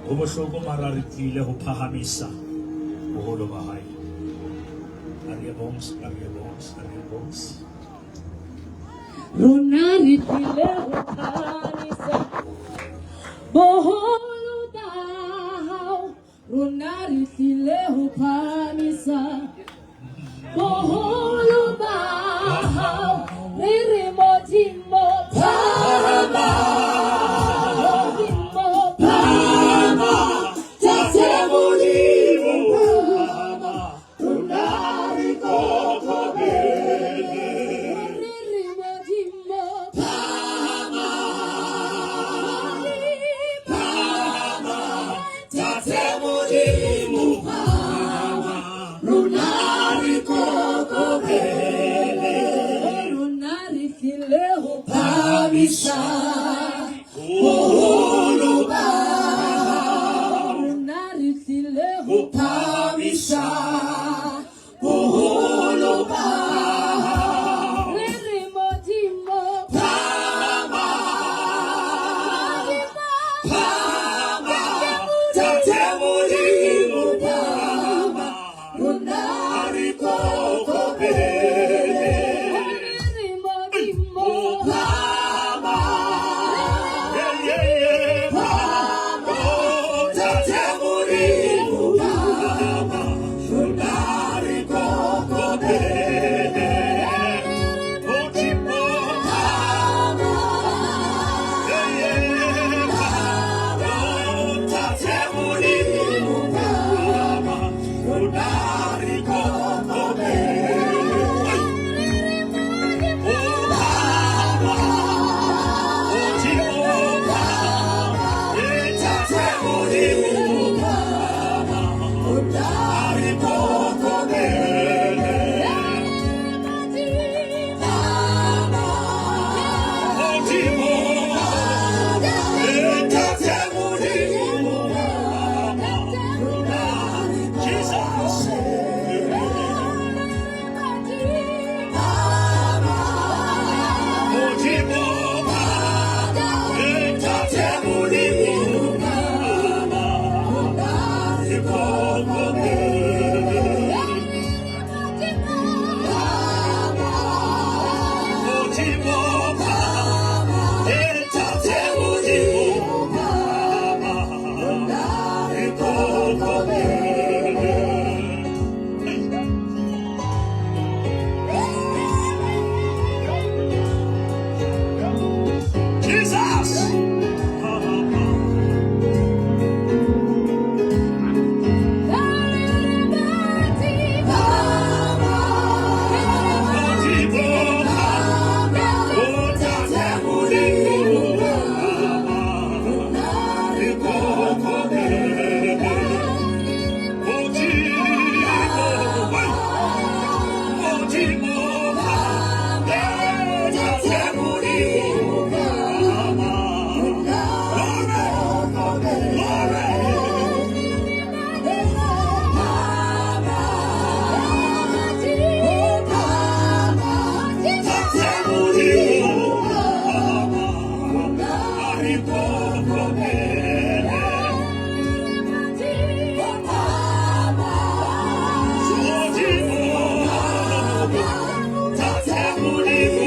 Ho bohloko mara re tlile ho phahamisa boholo ba hae. Arie Bongs, Arie Bongs, Arie Bongs. Rona re tlile ho phahamisa boholo ba hao. Rona re tlile ho phahamisa boholo ba hao. Re re Modimo phahama. Modimo phahama. Tate Modimo phahama. Rona re kokobele. Re re Modimo phahama. Phahama. Tate Modimo phahama. Rona re kokobele. Rona re tlile ho phahamisa boholo ba hao. Rona re tlile ho phahamisa boholo ba hao. Re re Modimo phahama. Phahama. Tate Modimo phahama. Rona re kokobele. Re re Modimo phahama. Yeah, yeah, yeah. Oh, Tate Modimo phahama. Rona re kokobele. Modimo phahama. Yeah, yeah. Oh, Tate Modimo phahama. Rona re kokobele. Oh, phahama. Modimo phahama. Eh, Tate Modimo phahama. Rona re kokobele. Modimo, eh, Tate Modimo phahama. Jesus. Modimo phahama. Eh, Tate Modimo phahama. Re kokobele. Modimo phahama. Eh, Tate Modimo phahama. Re kokobele. Jesus. Modimo phahama. Oh, Tate Modimo phahama. Re kokobele. Modimo, Modimo phahama. Eh, Tate Modimo phahama. Glory, glory. Tate Modimo phahama. Re kokobele. Modimo, Tate Modimo.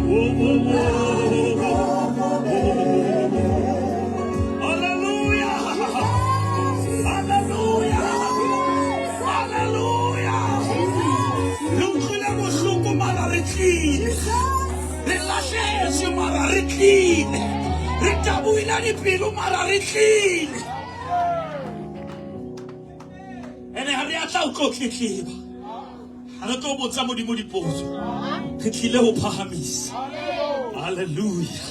Oh, oh, oh, oh. Hallelujah! Hallelujah! Hallelujah! Re utlwile bohloko mara re tlile. Re lahlehetswe mara re tlile. Re tabohile dipelo mara re tlile. Ene ha re a tla o tlo tletleba. Ha re tlo botsa Modimo dipotso. Re tlile ho phahamisa. Hallelujah.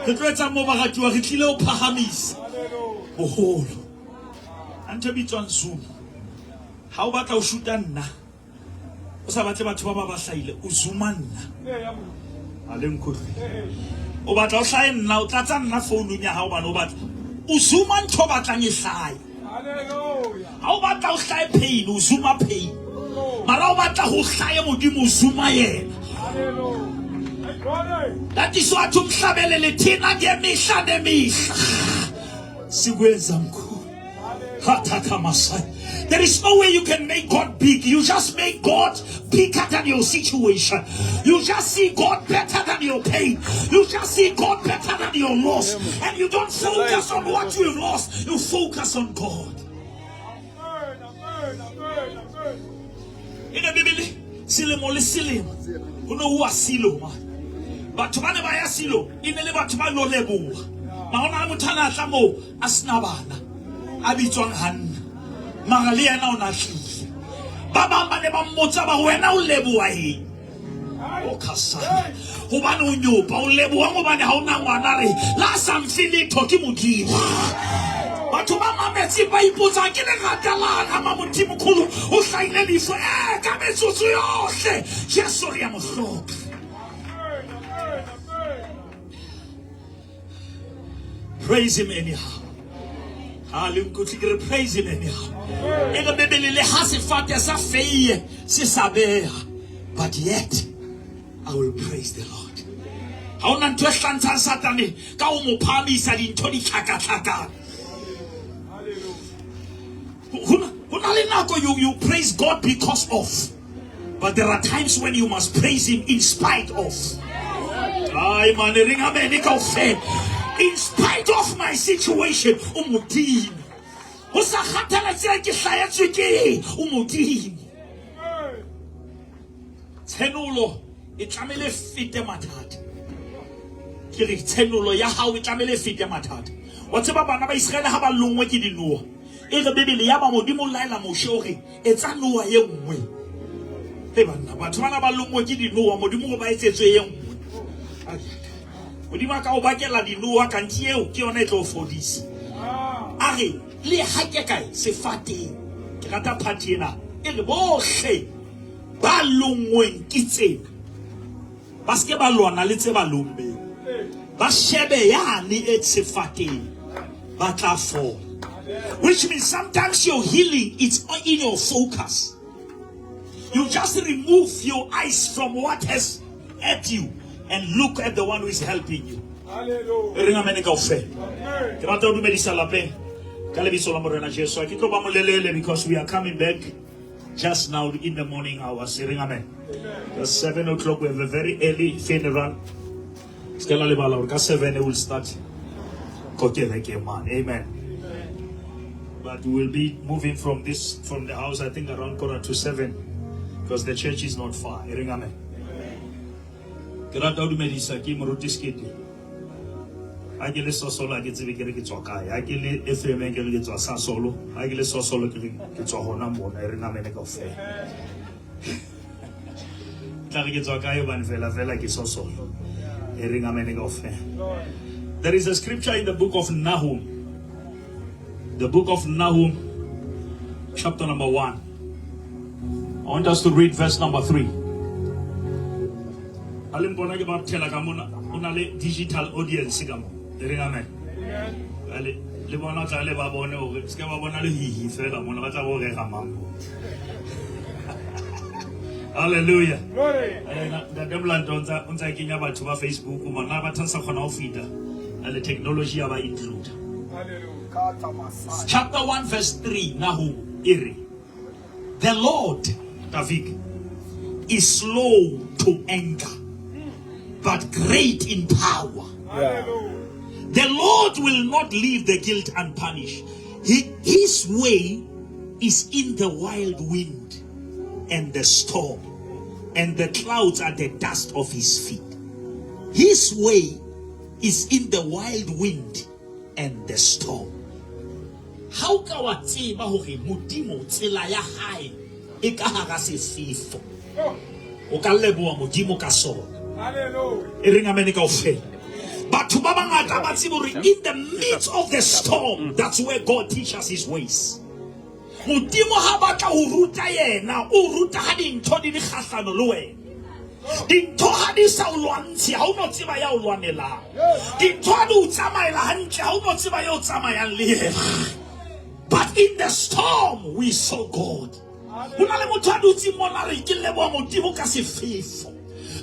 Re tlo etsa mo baratuwa re tlile ho phahamisa boholo. A ntho e bitswang Zoom. Ha o batla ho shoota nna, o sa batle batho ba ba ba hlahile, o zooma nna. A le nkutlwe. O batla o hlahe nna, o tlatsa nna founung ya hao hobane o batla. O zooma ntho o batlang e hlahe. Ha o batla o hlahe pain, o zooma pain. Mara o batla ho hlahe Modimo, o zooma yena. That is what umhlabelele thina ngemihla nemihla. Sikwenza mkhulu. There is no way you can make God big. You just make God bigger than your situation. You just see God better than your pain. You just see God better than your loss. And you don't focus on what you've lost. You focus on God. In the Bible, selemo le selemo ho ne ho silo batho ba ne ba ya silo e ne le batho ba lo leboha ma hona le motho a ne a tla moo a sena bana a bitswang Hanna mara le yena o na tlile ba bang ba ne ba mmotsa ba wena o leboha eng o khasana hobane o nyopa o lebohang hobane ha o na ngwana re la sa mfe letho ke modimo batho ba mametse ba ipotsa ke lerata lang ha mamodimo kholo o hlahile lefu e ka metsotso yohle jesu re ya mo hloka. Praise him anyhow. Ha le nkutlwe ke re praise him anyhow. E re Bibele le ha sefate sa feie se sa beha, but yet I will praise the Lord. Ha ona ntho e hlantshang Satane ka ho mo phahamisa dintho di tlhakatlhakana. Ho na le nako you praise God because of, but there are times when you must praise him in spite of. Ai man, ring amen kaofela. In spite of my situation, o modimo. Ho sa kgathalatsehe ke hlahetswe ke eng, o modimo. Tshenolo e tlamehile fete mathata. Ke re tshenolo ya hao e tlamehile fete mathata. Wa tseba bana ba Iseraele ha ba longwe ke dinoha. E re Bibele ya ba modimo o laela Moshe hore etsa noha e nngwe. He banna batho bana ba longwe ke dinoha modimo go ba etsetswe e nngwe. Modimo a ka o bakela dinoha kanti eo ke yona e tlo o fodisa. A re le ha ke kae sefateng. Ke rata party ena. E re bohle ba longweng ke tsena ba se ke ba lwana le tse ba lommeng, ba shebe yane e sefateng, ba tla fola. Which means sometimes your healing is in your focus. You just remove your eyes from what has hurt you and look at the one who is helping you. E reng amen kaofela. Ke rata ho dumedisa lapeng ka lebitso la Morena Jesu. Ha ke tlo ba molelele because we are coming back just now in the morning hours. E reng amen. At 7 o'clock we have a very early funeral. Se ke la lebala hore ka 7 we will start ko kerekeng man. Amen. But we will be moving from the house, I think around 6:45, because the church is not far. E reng amen. Ke rata ho dumedisa ke moruti Sekete. Ha ke le Sosolo ha ke tsebe ke re ke tswa kae. Ha ke le FM ke re ke tswa Sasolo. Ha ke le Sosolo ke re ke tswa hona mona. E reng amen kaofela. Tla re ke tswa kae hobane fela fela ke Sosolo. E reng amen kaofela. There is a scripture in the book of Nahum. The book of Nahum, chapter number 1. I want us to read verse number 3. Ha le mpona ke ba phela ka mona, o na le digital audience ka mo. E reng amen. Jwale le bona tla le ba bone hore se ke ba bona le hihi fela mona ba tla bo rera mang mo. Hallelujah. Ntate Molato o ntsa kenya batho ba Facebook mona ba sa kgona ho feta. Le technology ya ba include. Chapter 1 verse 3 Nahum e re, The Lord, David, is slow to anger, but great in power. Yeah. The Lord will not leave the guilt unpunished. His way is in the wild wind and the storm, and the clouds are the dust of his feet. His way is in the wild wind and the storm. Ha o ka wa tseba hore Modimo tsela ya hae e ka hara sefefo, o ka leboha Modimo ka sona. E reng amen kaofela. Batho ba bangata ba tsebe hore in the midst of the storm, that's where God teaches his ways. Modimo ha batla ho ruta yena, o ruta ha dintho di le kgahlano le wena. Dintho ha di sa o lwantshe, ha o no tseba ya o lwanelang. Dintho ha di o tsamaela hantle, ha o no tseba ya o tsamayang le yena. But in the storm, we saw God. Ho na le motho a dutseng mona re ke leboha Modimo ka sefefo.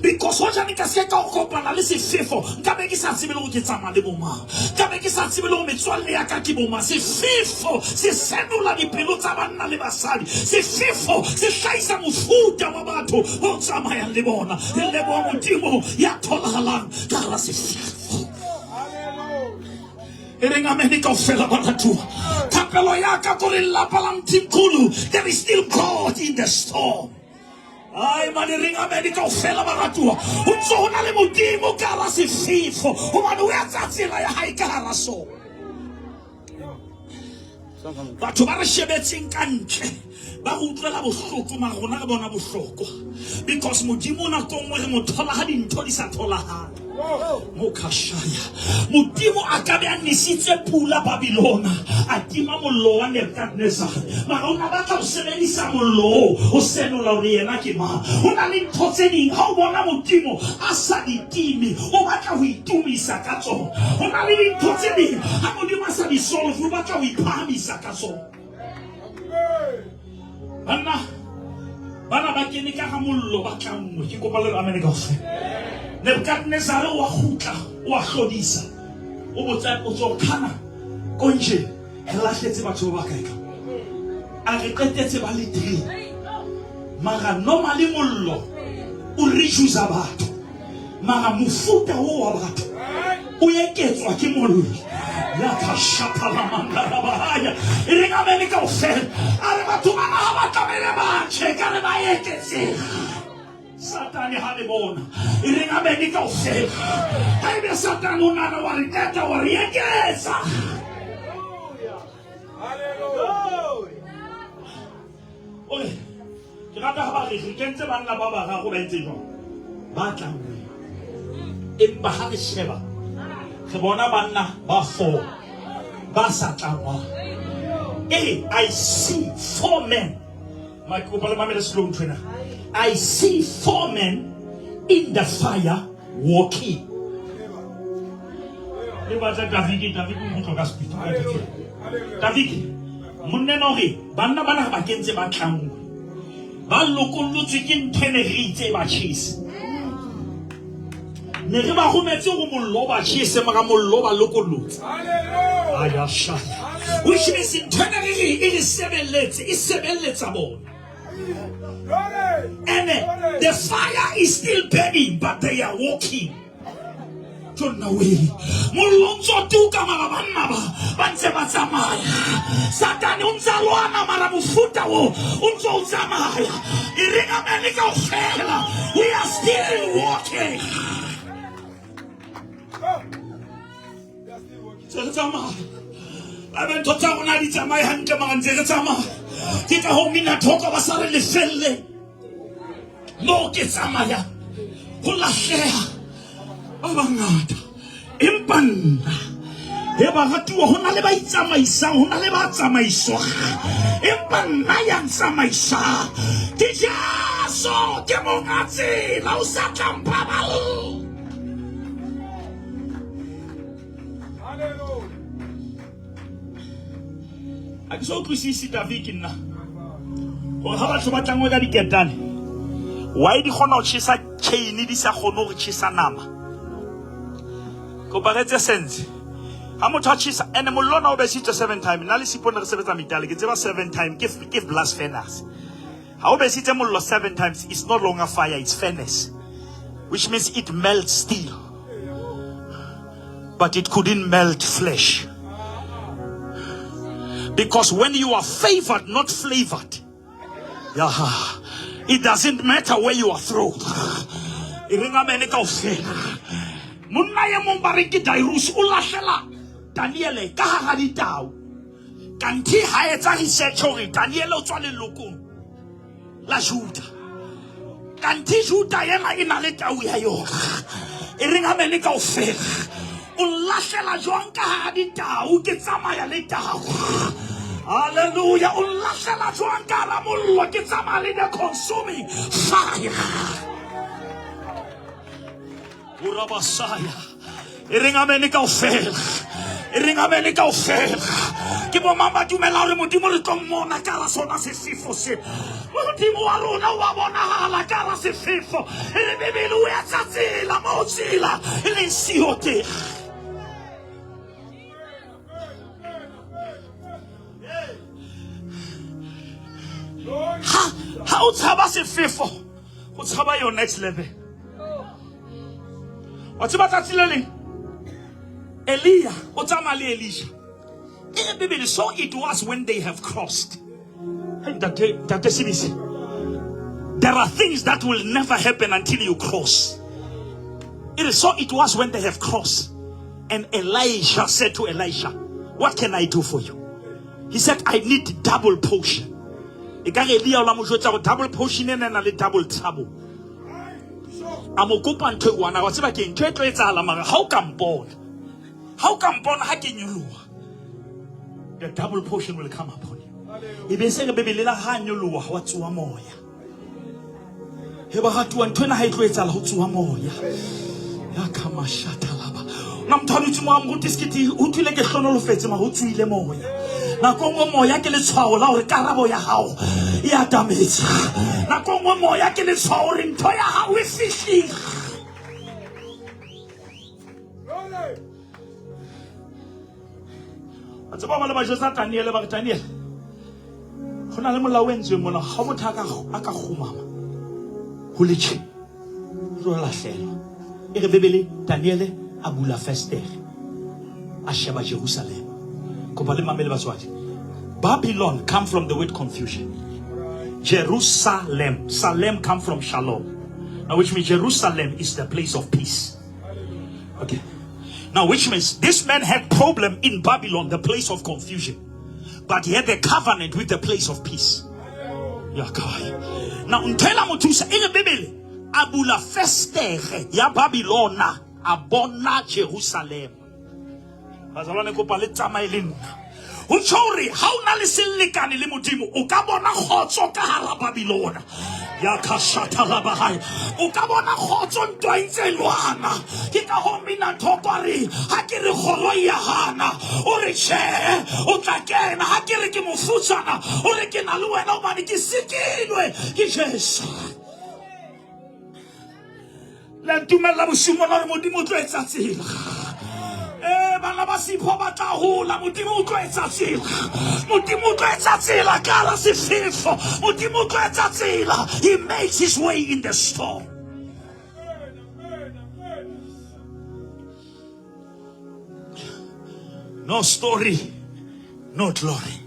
Because hojane ka se ka o kopana le sefefo, nka be ke sa tsebe le gore ke tsamaya le bomang, nka be ke sa tsebe le gore metswalle ya ka ke bomang. Sefefo se senola dipelo tsa banna le basadi. Sefefo se hlahisa mofuta wa batho ba o tsamayang le bona. Re leboha Modimo ya tholagalang ka hara sefefo. E reng amene kaofela baratuwa. Thapelo ya ka kore lelapa la Mthimkhulu, there is still God in the storm. Ai mane reng amene kaofela baratuwa. Ho ntse ho na le Modimo ka hara sefefo, hobane o etsa tsela ya hae ka hara sona. Batho ba re shebetseng ka ntle ba re utlwela bohloko, mara rona re bona bohlokwa, because Modimo nako nngwe re mo thola ha dintho di sa tholahale. Mokashaya, Modimo a ka be a nesitse pula Babylona, a tima mollo wa Nebukadnezar, mara o na batla ho sebedisa mollo oo ho senola hore yena ke mang. Ho na le ntho tse ding ha o bona Modimo a sa di time, o batla ho itumisa ka tsona. Ho na le dintho tse ding ha Modimo a sa di solve, o batla ho iphahamisa ka tsona. Banna bana ba kene ka ga mollo ba tlanngwe. Ke kopa le re amene kaofela. Nebukadnezare o a kgutla, o a hlodisa, o botsa potso, khana konje re lahletse batho ba bakae ka? A re qetetse ba le three. Mara normally mollo o reduce batho, mara mofuta o wa batho o eketswa ke mollo. Ya ka shapalamandarabahaya. E reng amene kaofela. A re batho bana ha ba tlamele ba tjhe, ka re ba eketsega. Satane ha le bona. E reng amene kaofela. Haebe Satane o nana wa re qeta wa re eketsa. Ore ke rata ha ba re re kentse banna ba bararo ba entse jwang, ba tlanngweng, empa ha re sheba re bona banna ba four ba sa tlangwang. Ee, I see four men. Kopa le mamele slow ntho ena. I see four men in the fire walking. Le batla David, David o nkutlwa ka speed. David, monna ena o re banna bana ba kentse ba tlanngwe, ba lokollotswe ke ntho e ne re itse e ba tjhese. Ne re ba rometse hore mollo o ba tjhese, mara mollo o ba lokollotse. Ayashaya. Which means ntho ena re re e re sebeletse, e sebelletsa bona. And the fire is still burning, but they are walking. Jonna we. Mollo o ntse o tuka, mara banna ba ba ntse ba tsamaya. Satane o ntse a lwana, mara mofuta o o ntse o tsamaya. E reng amene kaofela. We are still walking. Ntse re tsamaya. Abe ntho tsa rona di tsamaye hantle, mara ntse re tsamaya. Ke ka ho mina thoko ba sa re lefelle. Moo ke tsamaya ho lahleha ba bangata, empa nna he baratuwa, ho na le ba itsamaisang, ho na le ba tsamaiswang, empa nna ya ntsamaisang ke Jesu, ke monga tsela, o sa tla mpaballa. Ha ke so utlwisise David ke nna gore ga batho ba tlangwe ka diketane, why di kgona go tšhesa chain di sa kgone go tšhesa nama? Kopa re etse sense. Ha motho a tšhesa ene mollo ona o besitswe seven time, nna le Sipone re sebetsa metale, ke tseba seven time ke blast furnace. Ha o besitse mollo seven times, it's no longer fire, it's furnace, which means it melts steel, but it couldn't melt flesh. Because when you are favored, not flavored, yeah, it doesn't matter where you are thrown. E reng amene kaofela. Monna e mong ba reng ke Darius o lahlela Daniele ka hara ditau. Kanthe ha etsa research hore Daniele o tswa lelokong la Juda. Kanthe Juda ena e na le tau ya yona. E reng amene kaofela. O lahlela jwang ka hara ditau, ke tsamaya le tau. Hallelujah. O lahlela jwang ka hara mollo, ke tsamaya le the consuming fire. Urabasaya. E reng amene kaofela. E reng amene kaofela. Ke bo mang ba dumela hore Modimo re tlo mmona ka hara sona sefefo se. Modimo wa rona o a bonahala ka hara sefefo. E re Bibele o etsa tsela moo tsela e leng siyo teng. Ha ha o tshaba sefefo, o tshaba your next level. Wa tseba tsatsi le leng Elia o tsamaya le Elisha. E re Bibele, so it was when they have crossed. Hey, Ntate, Ntate Sibisi. There are things that will never happen until you cross. It is so it was when they have crossed. And Elijah said to Elisha, what can I do for you? He said, I need double portion. E ka re Elia o la mo jwetsa hore double portion ena e na le double trouble. A mo kopa ntho e one, wa tseba ke ntho e tlo etsahala mara ha o ka mpona. Ha o ka mpona ha ke nyoloha. The double portion will come upon you. E be se re Bibele la ha nyoloha wa tsoa moya. He ba ratuwa ntho ena ha e tlo etsahala ho tsoa moya. Ya kamashata laba. Na motho a dutse mo a moruti sekete ho thwile ke hlonolofetse ma ho tsoile moya. Nako nngwe moya ke letshwao la hore karabo ya hao e atametse. Nako nngwe moya ke letshwao hore ntho ya hao e fihlile. Wa tseba ba le ba jwetsa Daniele ba re Daniele go na le molao o entsweng mona ga motho a ka kgumama ho le tjhe o tlo lahlelwa. E re Bibele Daniele a bula festere a sheba Jerusalem. Kopa le mamele batswadi. Babylon come from the word confusion. Jerusalem, Salem come from shalom. Now which means Jerusalem is the place of peace. Okay. Now which means this man had problem in Babylon, the place of confusion. But he had a covenant with the place of peace. Ya kai. Now ntho ela mo thusa e re Bibele a bula festere ya Babylona a bona Jerusalem. Bazalwane kopa le tsamaye le nna. Ho tjho hore ha o na le selekane le Modimo o ka bona kgotso ka hara Babylona. Ya kashatha la bahae. O ka bona kgotso ntwa e ntse e lwana. Ke ka hoo mina thoko a re ha ke re kgoro e ya hana. O re tjhe o tla kena. Ha ke re ke mofutsana o re ke na le wena hobane ke sikilwe ke Jesu. Le ntumella bosiu mona hore Modimo o tlo etsa tsela. Eh, bana ba Sipho ba tla hola, Modimo o tlo etsa tsela. Modimo o tlo etsa tsela ka hara sefefo. Modimo o tlo etsa tsela. He makes his way in the storm. No story, no glory.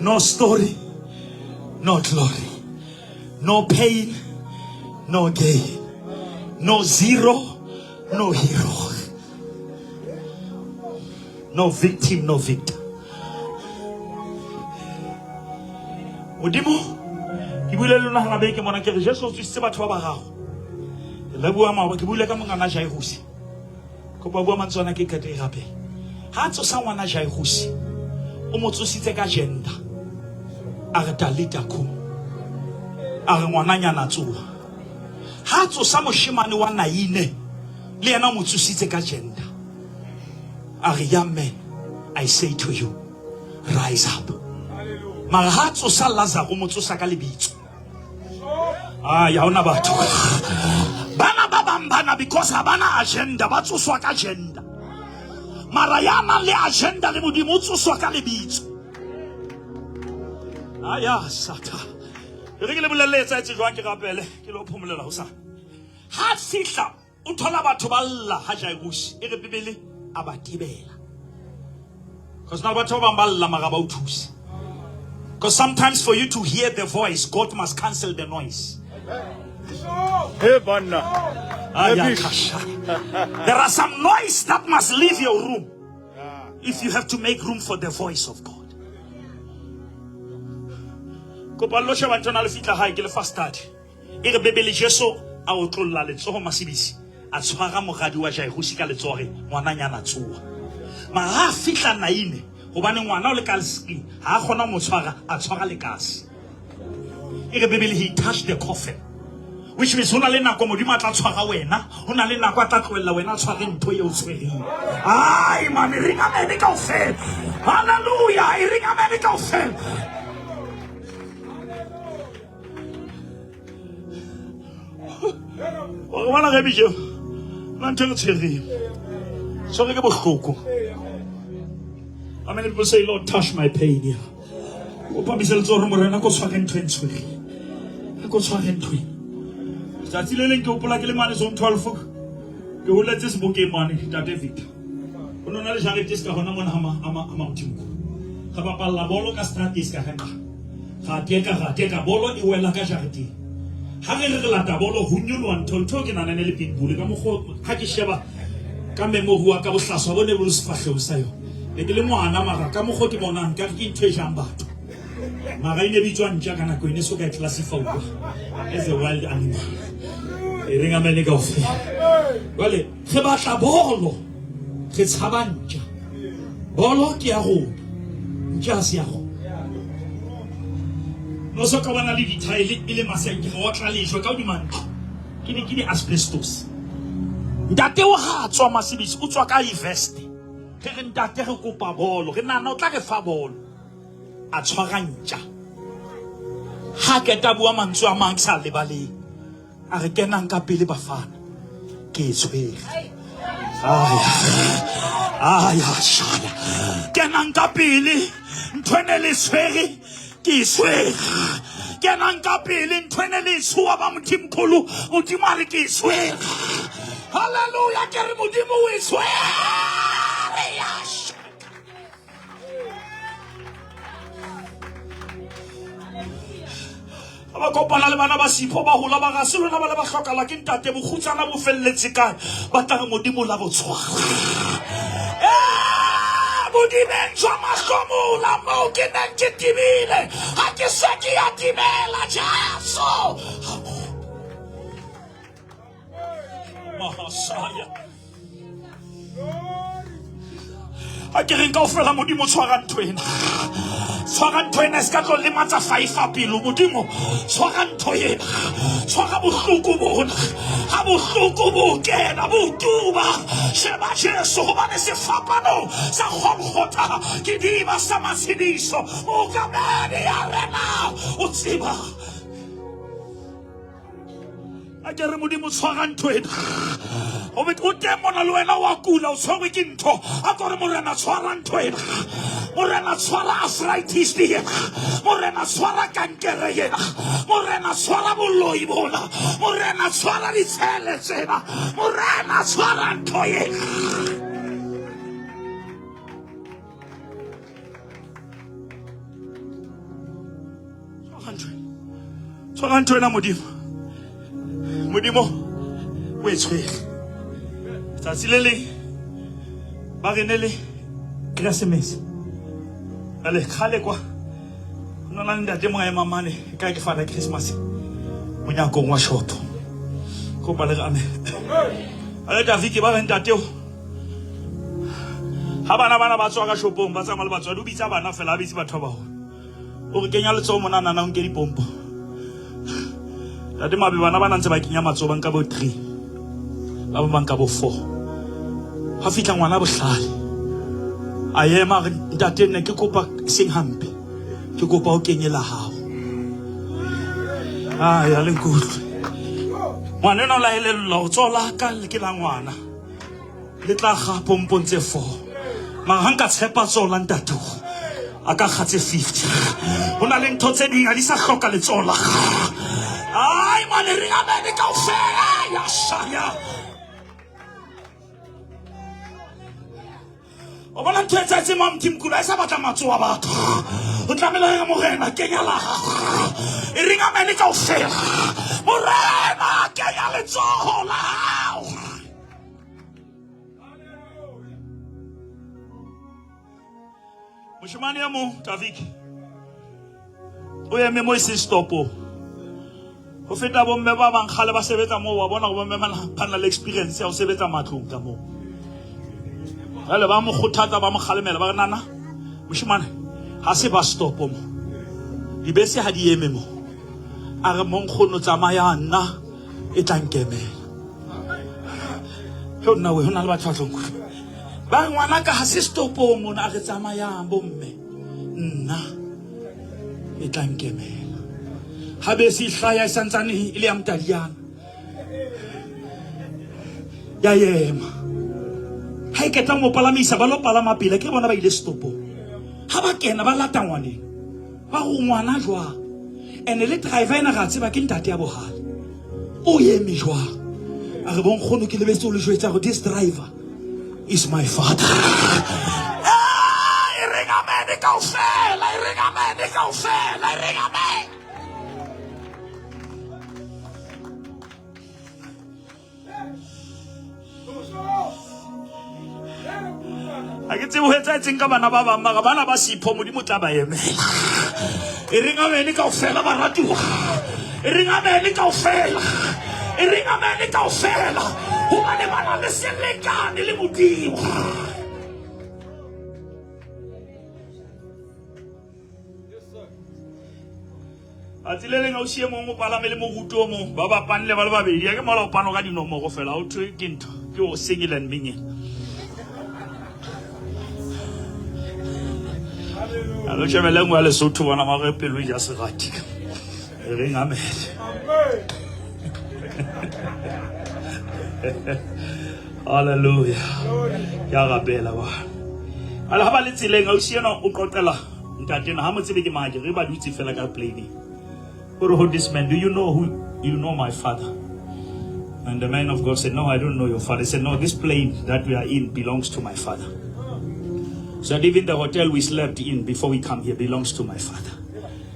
No story, no glory. No pain, no gain. No zero, no hero. No victim, no victor. Modimo, ke buile le lona hara beke mona ke re Jesu o tsositse batho ba bararo. Ke la bua maoba ke buile ka mongana Jairus. Kopa bua mantswe ana ke qete gape. Ha a tsosa ngwana Jairus, o mo tsositse ka gender. A re Talita kum. A re ngwananyana tsoha. Ha a tsosa moshemane wa Naine, le yena o mo tsositse ka gender. A re young man, I say to you, rise up. Mara ha a tsosa Lazaro, o mo tsosa ka lebitso. Ai, ha hona batho. Bana ba bang bana because ha bana agenda, ba tsoswa ka agenda. Mara ya nang le agenda le Modimo o tsoswa ka lebitso. Aya sata. E re ke le bolelle etsahetse jwang ke rapele ke lo phomolela hosane. Ha fihla o thola batho ba lla ha Jairus e re Bibele a ba tebela. Because na batho ba bang ba lla mara ba o thuse. Because sometimes for you to hear the voice, God must cancel the noise. Hey, banna. There are some noise that must leave your room if you have to make room for the voice of God. Kopa lo sheba ntho na le fitla hae ke le fast study. E re Bibele Jesu a otlolla letsoho masibisi a tshwara moradi wa Jairusi ka letsoho re ngwananyana tsoha. Mara ha a fihla Naine hobane ngwana o le ka lesking ha a kgona ho mo tshwara a tshwara lekase. E re Bibele he touched the coffin. Which means ho na le nako Modimo a tla tshwara wena, ho na le nako a tla tlohella wena a tshware ntho eo tshwereng. Ai man, e reng amen kaofela. Hallelujah, e reng amen kaofela. Wa re bona ge bijo, na ntho e re tshwereng. Tshwere ke bohloko. How many people say, Lord, touch my pain here? O phamise letsoho re morena ko tshware ntho e ntshwere. Ko tshware ntho e. Tsatsi le leng ke hopola ke le mane zone 12 ke holetse sebokeng mane Ntate Victor. Ho no na le jarete se ka hona mona ha Modimo. Re bapalla bolo ka seterateng se ka re nqa. Ra teka ra teka bolo e wela ka jareteng. Ha re re re lata bolo ho nyoloha ntho ntho ke nahana e ne le pitbull ka mokgo ha ke sheba ka memory wa ka bohlaswa bo ne bo le sefahlehong sa yona. Ne ke le ngwana mara ka mokgo ke bonang ka ke ntho e jang batho. Mara e ne bitswa ntja ka nako e ne so ka e classify-uwa as a wild animal. E reng amene kaofela. Jwale re batla bolo re tshaba ntja. Bolo ke ya rona. Ntja ha se ya rona. No so ka bona le dithaele e le masenke re otla lejwe ka hodima ntlo. Ke di ke di asbestos. Ntate o ha tswa masebisi o tswa ka invest. Re re ntate re kopa bolo re nahana o tla re fa bolo. A tshwara ntja. Ha keta bua mantswe a mang ke sa lebaleng. A re kenang ka pele bafana. Ke e tshwere. Aya. Aya shaya. Kenang ka pele. Ntho e ne le tshwere. Ke e tshwere. Kenang ka pele ntho e ne le e tshoha ba Modimkholo. Modimo a re ke e tshwere. Hallelujah ke re Modimo o e tshwere. Ya ba kopana le bana ba sipho ba hola ba ga se lona ba le ba hlokala ke ntate bokgutsana bo felletse kae ba tla re modimo la botshwara bodibeng jwa mahlomola moo ke neng ke tibile ga ke se ke ya timela jesu mahasaya a ke reng kaofela modimo tshwara ntho ena tshwara ntho ena e se ka tlo lematsa faifa pelo modimo tshwara ntho ena tshwara bohloko bona ga bohloko bo kena bo tuba sheba jesu gobane sefapano sa golgotha ke diba sa matshediso mookamedi ya rena o tseba a ke re modimo tshwara ntho ena gobe o teng mona le wena wa kula o tshwerwe ke ntho a kore morena tshwara ntho ena morena tshwara arthritis ena morena tshwara kankere ena morena tshwara boloi bona morena tshwara ditshele tsena morena tshwara ntho ena tshwara ntho ena modimo modimo o e tshwere tsatsi le leng ba re ne le keresemese ale kgale kwa go na le ntate mongwe a emang mane e kae ke fada christmas monyakong wa shopo kopa le re amen ale tafike ba re ntateo ha bana bana ba tswa ka shopong ba tsamaya le batswadi o bitsa bana fela a bitse batho ba bagolo o re kenya letsogo mona nana o nke dipompo tate mabe bana ba na ntse ba kenya matsogo ba nka bo three ba bang ba nka bo four ga fitlha ngwana botlhale a ema re ntate nne ke kopa seng hampe ke kopa o kenye la gago a ya le nkutlwe ngwana ena o laelelelwa go tsola ka ke la ngwana le tla ga pompong tse four mara ga nka tshepa tsola ntate a ka ga tse 50 go na le ntho tse ding ga di sa hloka letsola ai mane re amene kaofela ya shaya o bona ntho e tsetse mo mthimkhulu a e sa batla matso a batho o tlamehile re morena kenya la gago e reng amene kaofela morena kenya letsogo la gago moshemane ya mong tafik o eme mo e seng stopong go feta bomme ba bang kgale ba sebetsa moo wa bona go bomme ba na le experience ya go sebetsa matlong ka moo jale ba mo kgothatsa ba mo kgalemela ba re nana moshemane ga se ba stopo mo dibese ga di eme mo a re monkgono tsamaya nna. E tla nkemela. He nna we, ho na le batho ba tlo nkutlwa. Ba re ngwana ka ha se stopong mona, a re tsamayang bomme. Nna e tla nkemela. Ha bese e hlaya e santsane e le ya motaliana. Ya ema. Ha e ketla mo palamisa ba lo palama pele ke bona ba ile stopong. Ha ba kena ba lata ngwaneng. Ba go ngwana jwang? Ene le driver ena ga tseba ke ntate ya bohale. O eme jwang? A re bonkgono ke lebetse o le jwetsa gore this driver is my father. E reng amen kaofela, e reng amen kaofela, e reng amen. Ha ke tsebe ho etsahetseng ka bana ba bang, mara bana ba Sipho Modimo o tla ba emela. E reng amen kaofela baratuwa. E reng amen kaofela. E reng amen kaofela. Hobane ba na le selekane le Modimo. Tsatsi le leng ausi e mong o palame le moruti o mong, ba bapanle ba le babedi. A ke mola o pano ka dinomoro fela, o thwe ke ntho, ke o single and mingle. A lo shebele nngwe ya Lesotho bona mare pelo e ja serati. E reng amen. Hallelujah. Ke a rapela ba. Ala ha ba le tseleng ausi ena o qoqela ntate na ha mo tsebe ke mang re ba dutse fela ka plane. O re ho this man, do you know who you know my father? And the man of God said, no, I don't know your father. He said, no, this plane that we are in belongs to my father. Said, even the hotel we slept in before we come here belongs to my father.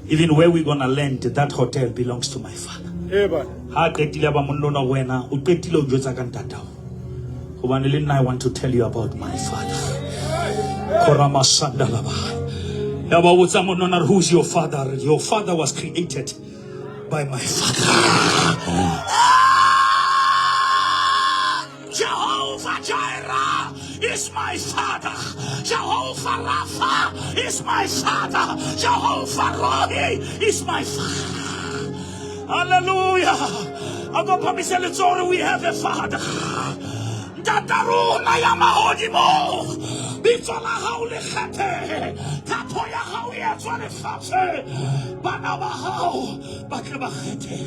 Even where we're gonna land, that hotel belongs to my father. Ha qetile ba monna ona wena, o qetile o jwetsa ka ntatao. Hobane le nna I want to tell you about my father. Korama sandalaba. Ya ba botsa monna ona, who's your father? Your father was created by my father. Jehovah Jireh is my father. Jehovah Rapha is my father. Jehovah Rohi is my father. Hallelujah. A ko phamise letsoho we have a father. Ntata rona ya mahodimo, bitso la hao le kgethehe, thato ya hao e etswa lefatsheng, bana ba hao ba tle ba kgethehe.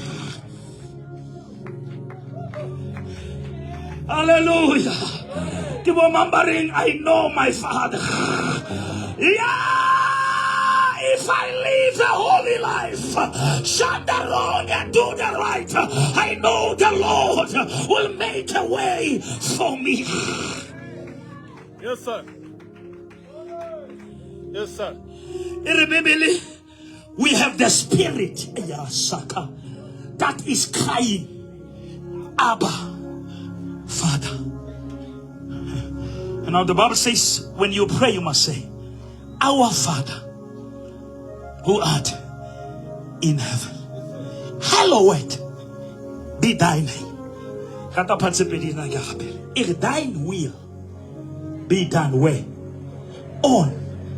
Hallelujah. Ke bo mang ba reng I know my father. Yeah, if I live a holy life, shun the wrong and do the right, I know the Lord will make a way for me. Yes, sir. Yes, sir. E re Bibele, we have the spirit ya saka that is crying, Abba, Father. And now the Bible says, when you pray, you must say, Our Father, who art in heaven, hallowed be thy name. Rata phatse pedi na ke gapele. E re thine will be done where? On.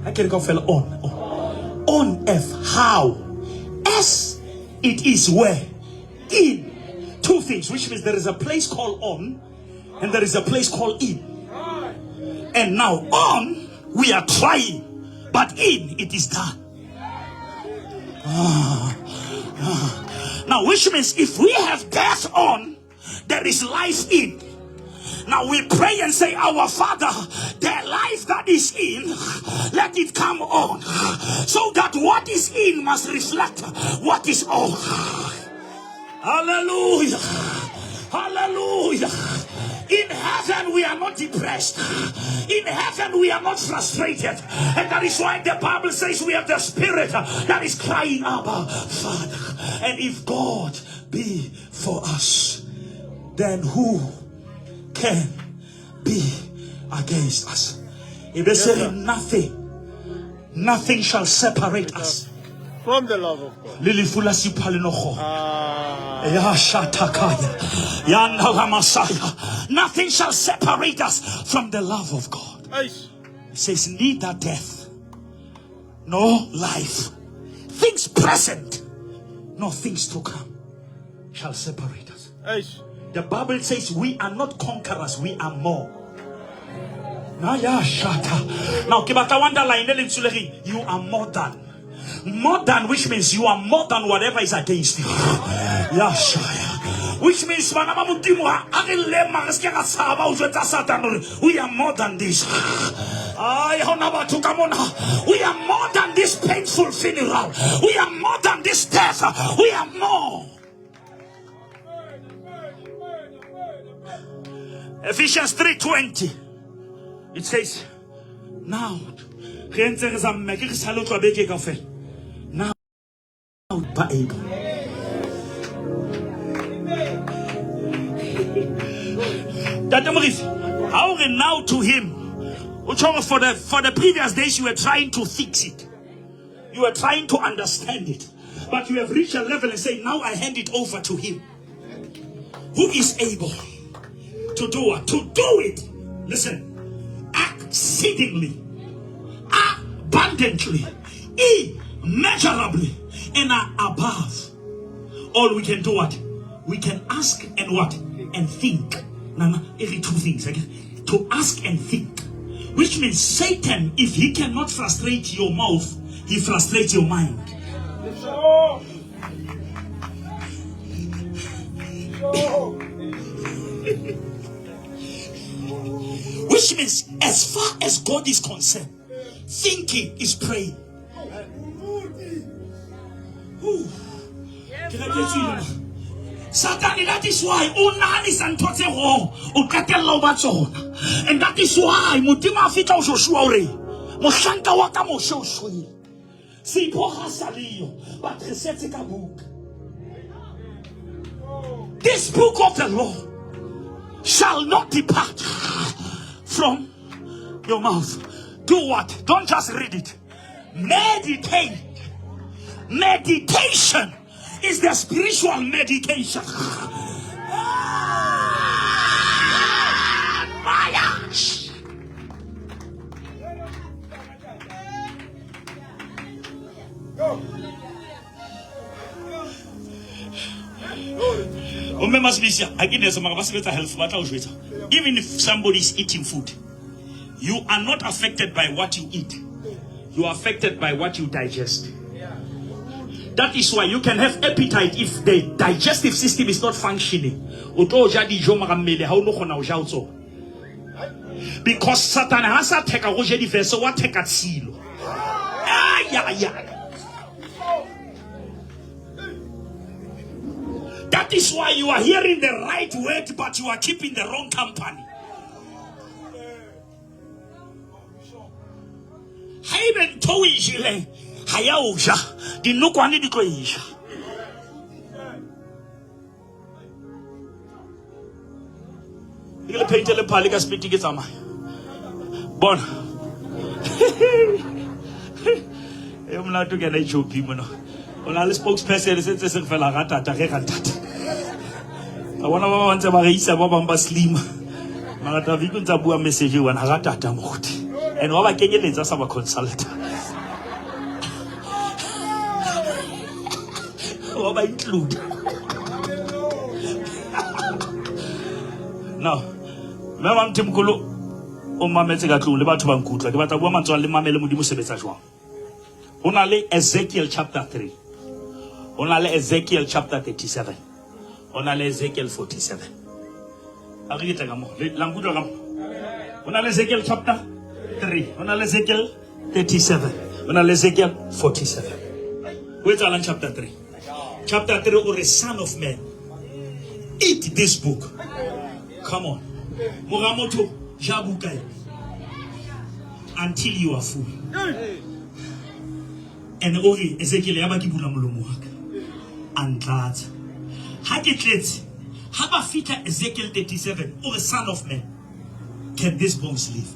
Ha ke re kaofela on. On. On earth. How? As it is where? In. Two things, which means there is a place called on and there is a place called in. And now on, we are trying, but in, it is done. Now, which means if we have death on, there is life in. Now we pray and say, Our Father, the life that is in, let it come on, so that what is in must reflect what is on. Hallelujah. Hallelujah. In heaven we are not depressed. In heaven we are not frustrated. And that is why the Bible says we have the spirit that is crying, Abba, Father. And if God be for us, then who can be against us? If they say nothing, nothing shall separate us from the love of God. Le lefu la sipha le no kgona. Ya shatakaya. Ya ndala Nothing shall separate us from the love of God. It says neither death nor life, things present nor things to come shall separate us. Eish. The Bible says we are not conquerors, we are more. Now, yeah, shut Now, ke batla underline le lentswe le reng, you are more than. More than, which means you are more than whatever is against you. Yeah, sure. Which means, bana ba Modimo, ha re lema, re se ke ra tshaba ho jwetsa Satan hore we are more than this. Ay, ha hona batho ka mona. We are more than this painful funeral. We are more than this death. We are more. Ephesians 3:20. It says, now, re ntse re sa mme ke re sa le utlwa beke kaofela. Now ba able. Tate Morifi, ha o re now to him, o tjho hore for the previous days you were trying to fix it. You were trying to understand it. But you have reached a level and say, now I hand it over to him. Who is able to do what? To do it. Listen. Exceedingly, abundantly, immeasurably, and above all we can do what? We can ask and what? And think. Nana, every two things. Okay? To ask and think. Which means Satan, if he cannot frustrate your mouth, he frustrates your mind. Sure. Sure. Which means, as far as God is concerned, thinking is praying. Ooh. Ke re ke tswile. Satan, that is why o nahanisa ntho tse wrong, o qetella o ba tsona. And that is why Modimo a fihla ho Joshua o re, mohlanka wa ka Moshe o shwele. Seipho ha sa leyo, but re setse ka buka. This book of the law shall not depart from your mouth. Do what? Don't just read it. Meditate. Meditation is the spiritual medication. Ah, Omme Masibisi, ha ke nese mara ba sebetsa health ba tla o jwetsa. Even if somebody is eating food, you are not affected by what you eat. You are affected by what you digest. That is why you can have appetite if the digestive system is not functioning. O tlo ja dijo mara mmele ha o no kgona ho ja ho tsona. Because Satan ha sa theka go je diverse wa theka tshilo. Ay, ay, ay. That is why you are hearing the right word, but you are keeping the wrong company. Haebe ntho o e jeleng ha ya o ja, dinokwane di tlo e ja. Ke le pheite le phale ka sepiti ke tsamaya. Bona. E molato ke ena HOP mona. O na le spokesperson se ntse se re fela ga tata ge ga tata. Ka bona ba bang ntse ba re isa ba bang ba slima. Mara Taviko ntse a bua message e one ga tata moruti. And wa ba kenyeletsa sa ba consult. Wa ba include. Now, mme wa Mthimkhulu o mametse ka tlung le batho ba nkutlwa. Ke batla bua mantswe a le mamele Modimo sebetsa jwang. Ho na le Ezekiel chapter 3. Ho na le Ezekiel chapter 37. Ho na le Ezekiel 47. A re ke tle ka mo. La nkutlwa ka mo. Ho na le Ezekiel chapter 3. Ho na le Ezekiel 37. Ho na le Ezekiel 47. Ho etsahalang chapter 3? Chapter 3 o re son of man, eat this book. Come on. Mora motho ja buka ena until you are full. And o re Ezekiel ya ba ke bula molomo wa ka. A ntlatsa. Ha ke tletse, ha ba fihla Ezekiel 37, o re son of man, can these bones live?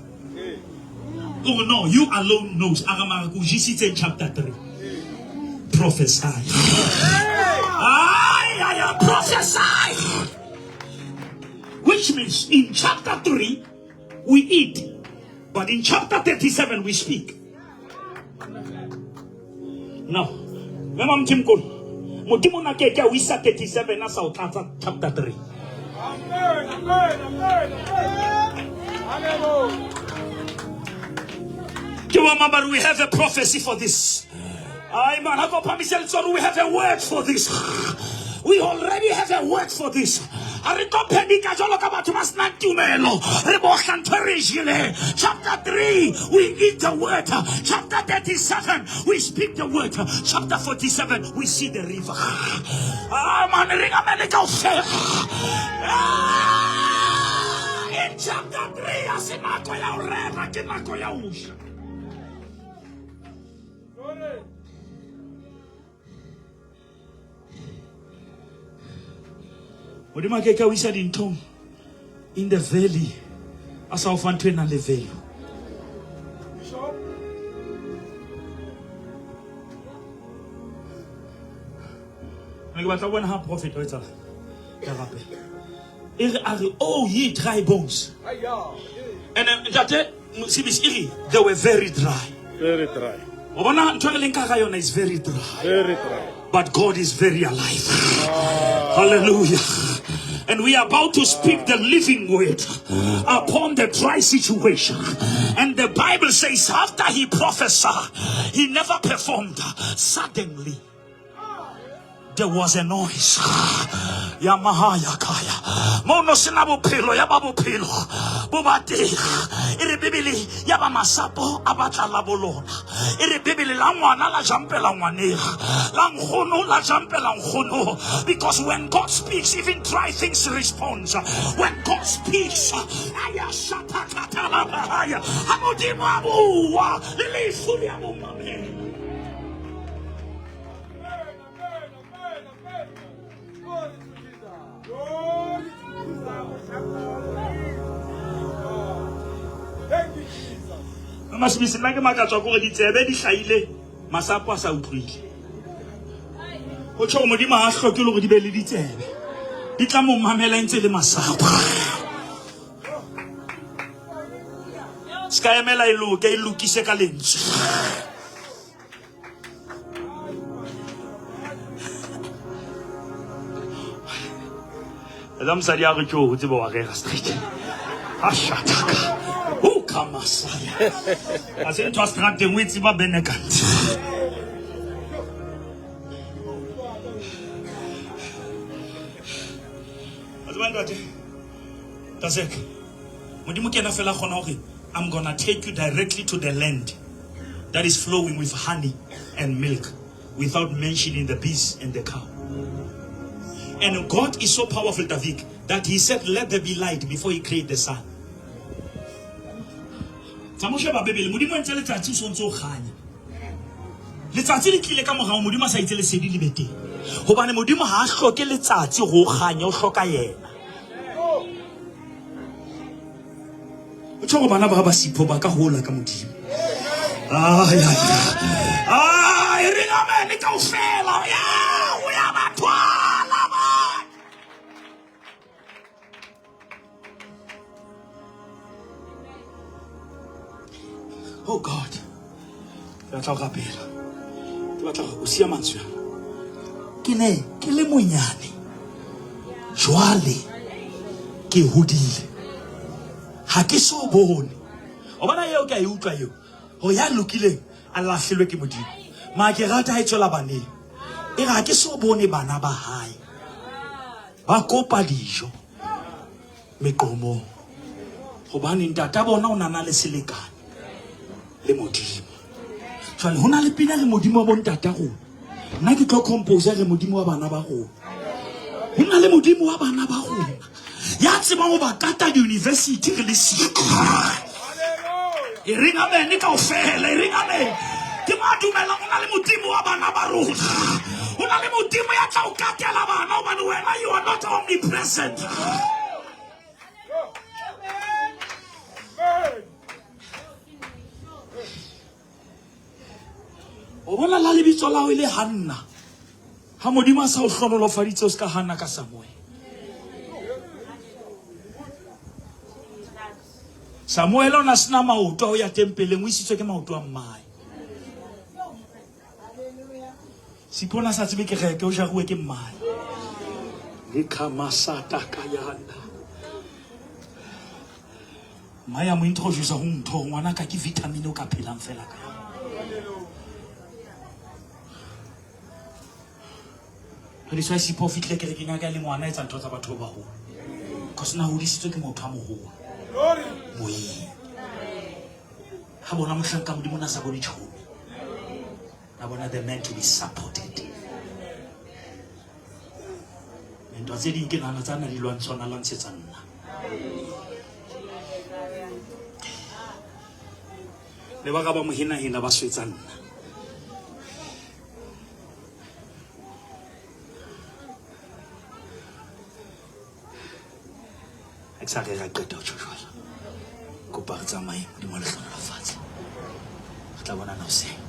O re no, you alone knows. A re mara ke o jesitse in chapter 3. Prophesy. Ay, ay, ay, prophesy. Which means in chapter 3, we eat. But in chapter 37, we speak. Now, mme Mamthimkhulu, Modimo na ke ke a o isa 37 a sa o tlatsa chapter 3. Amen. Amen. Amen. Amen. Hallelujah. Ke wa mabari, we have a prophecy for this. Ay man, ha ko phamise letsoho, we have a word for this. We already have a word for this. Ha re tlo panic-a jwalo ka batho ba senang tumelo. Re bohla ntho e re e jeleng. Chapter 3, we eat the word. Chapter 37, we speak the word. Chapter 47, we see the river. Ah man, re ka mele kaofela. Ah, in chapter 3, ha se nako ya ho rera, ke nako ya ho ja. Glory. Modimo a ke ke a o isa dinthong in the valley a sa o fa ntho e nang le value. Bishop. Ne ke batla ho bona ha prophet o etsa ka rapela. E re a re, oh ye dry bones. Aya. And ntate Mosebisi e re they were very dry. Very dry. O bona ntho e re leng ka ga yona is very dry. Very dry. But God is very alive. Hallelujah. And we are about to speak the living word upon the dry situation. And the Bible says after he prophesied, he never performed. Suddenly, there was a noise. Ya mahaya kaya. Mono sena bophelo ya ba bophelo bo ba teng. E re Bibele ya ba masapo a batla la bolona. E re Bibele la ngwana la jampela ngwaneng. La nkgono la jampela nkgono. Because when God speaks, even dry things respond. When God speaks, aya shatakata la bahaya. Ha Modimo a bua, le lefu le a mo mamela. Amen. Amen. Amen. Amen. Glory to Jesus. Glory to Jesus. Thank you, Jesus. Masebisi nna ke makatswa ke gore ditsebe di hlahile masapo a sa utlwile. Ho tjho hore Modimo ha a hloke le hore di be le ditsebe. Di tla mo mamela e ntse le masapo. Se ka emela e loke, e lokise ka lentswe. Etsa mosadi a re tjo o tsebe wa rera straight. A shataka. O ka masaya. A se ntho a strateng o e tseba benekant. A tseba ntate. Tasek. Modimo ke yena fela a kgona hore I'm gonna take you directly to the land that is flowing with honey and milk without mentioning the bees and the cow. And God is so powerful, David, that he said, let there be light before he created the sun. Tsa mo sheba Bibele, Modimo o entse letsatsi o sontse o kganya. Letsatsi le tlile ka morao, Modimo a sa itse lesedi le be teng. Hobane Modimo ha a hloke letsatsi ho kganya, o hloka yena. O tjho hore bana ba ba Sipho ba ka hola ka Modimo. Ay, ay, ay, re amen kaofela. Ya, o ya ba thwala ba. Oh God. Ke batla ho rapela. Ke batla ho siya mantswe ana. Ke ne ke le monyane. Jwale ke hodile. Ha ke so bone. O bona eo ke a e utlwa eo. Hore ya lokileng a lahlelwe ke Modimo. Ma ke rata ha e tswela baneng. E re ha ke so bone bana ba hae ba kopa dijo meqomong. Hobane ntata bona o nana le selekane le Modimo. Jwale ho na le pina re Modimo wa bontata rona. Nna ke tlo compose re Modimo wa bana ba rona. Ho na le Modimo wa bana ba rona. Ya tsebang ho ba kata di-university re le siko. Hallelujah. E reng amen kaofela, e reng amen. Ke mo a dumelang ho na le Modimo wa bana ba rona. Ho na le Modimo ya tla o katela bana hobane wena you are not omnipresent. Amen. O bona la lebitso la hao e le Hanna. Ha Modimo a sa o hlohonolofaditse o se ka hana ka Samuel. Samuel o na sena maoto a ho ya tempeleng, o isitswe ke maoto a mmae. Sipho o ne a sa tsebe kereke, o jaruwe ke mmae. Lekamasata-kayanda. Mmae a mo introduce ho ntho hore ngwanaka ke vitamin o ka phelang fela ka yona. Jwale Sipho o fihlile kerekeng ya ka e le ngwana a etsa ntho tsa batho ba baholo. Because na hodisitswe ke motho a moholo. Moyeng. Ha bona mohlanka Modimo na sa bone tjhomi. Na bona the man to be supported. Ntwa tse ding ke nahana tsa na di lwantshwana lwantshetsa nna. Le ba ka ba mohenahena ba swetsa nna. Ha ke sa rera qeta ho tjho jwalo. Kopa re tsamaye, Modimo a le hlohonolofatse. Re tla bonana hoseng.